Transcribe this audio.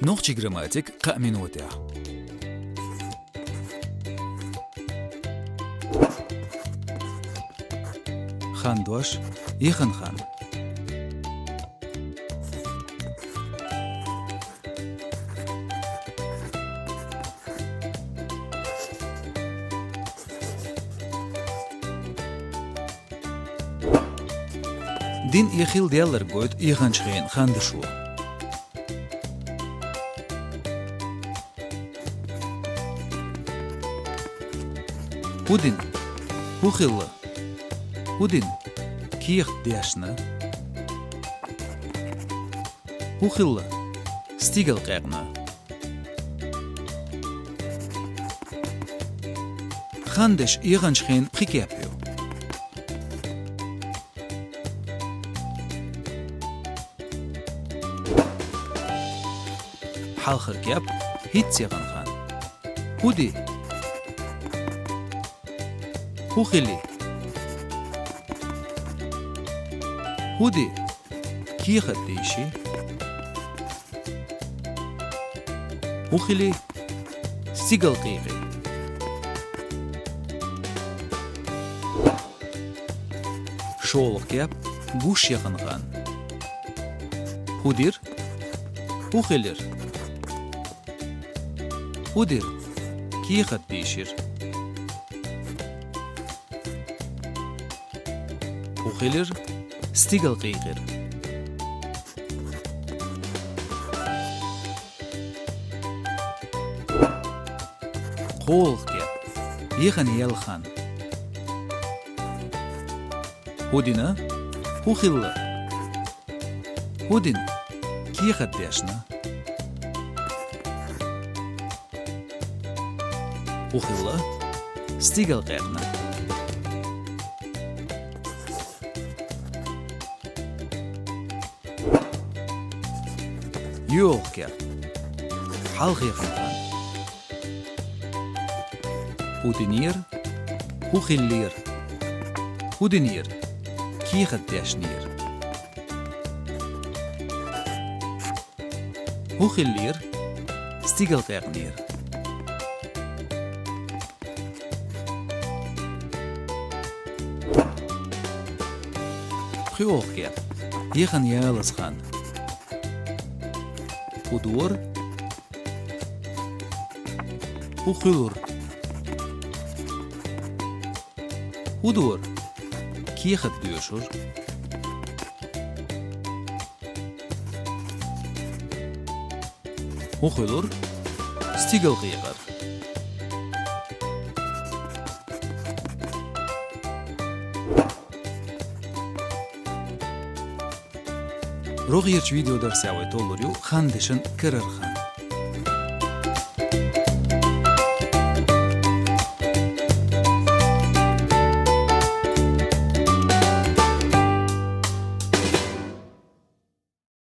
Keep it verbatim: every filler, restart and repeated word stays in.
Нохчийн грамматик кхаь минотехь. Хандош, яхан хан. Дин яхил деллар гойту яханчу хенан хандашо. ХӀун дина? ХӀун хилла? ХӀун дина? Кехат дешна. ХӀун хилла? Стигал къаькъна. Хандаш яханчу хенан пхи кеп ю. Хьалхара кеп, хӀинцца яхан хан. ХӀун ди? ХӀун хили? ХӀун ди? Кехат дийши. ХӀун хили? Стигал къийкъи. ШолгӀа кеп, гуш яхан хан. ХӀун дира? ХӀун хилира? ХӀун дира? Кехат дийшира. ХӀун хилира? Стигал къийкъира. КхоалгӀа кеп. Яхан яьлла хан. ХӀун дина? ХӀун хилла? ХӀун дина? Кехат дешна. ХӀун хилла? Стигал къаькъна. ЙоьалгӀа кеп. Хьалха яхан хан. ХӀун динера? ХӀун хиллера? ХӀун динера? Кехат дешнера. ХӀун хиллера? Стигал къаькънера. ПхоьалгӀа кеп. Яхан ялаза хан. ХӀун дора? ХӀун хуьлура? ХӀун дора? Кехат доьшура. ХӀун хуьлура? Стигал къийкъира. РогӀерчу видеодарсехь вай толлур ю хандешан карара хан.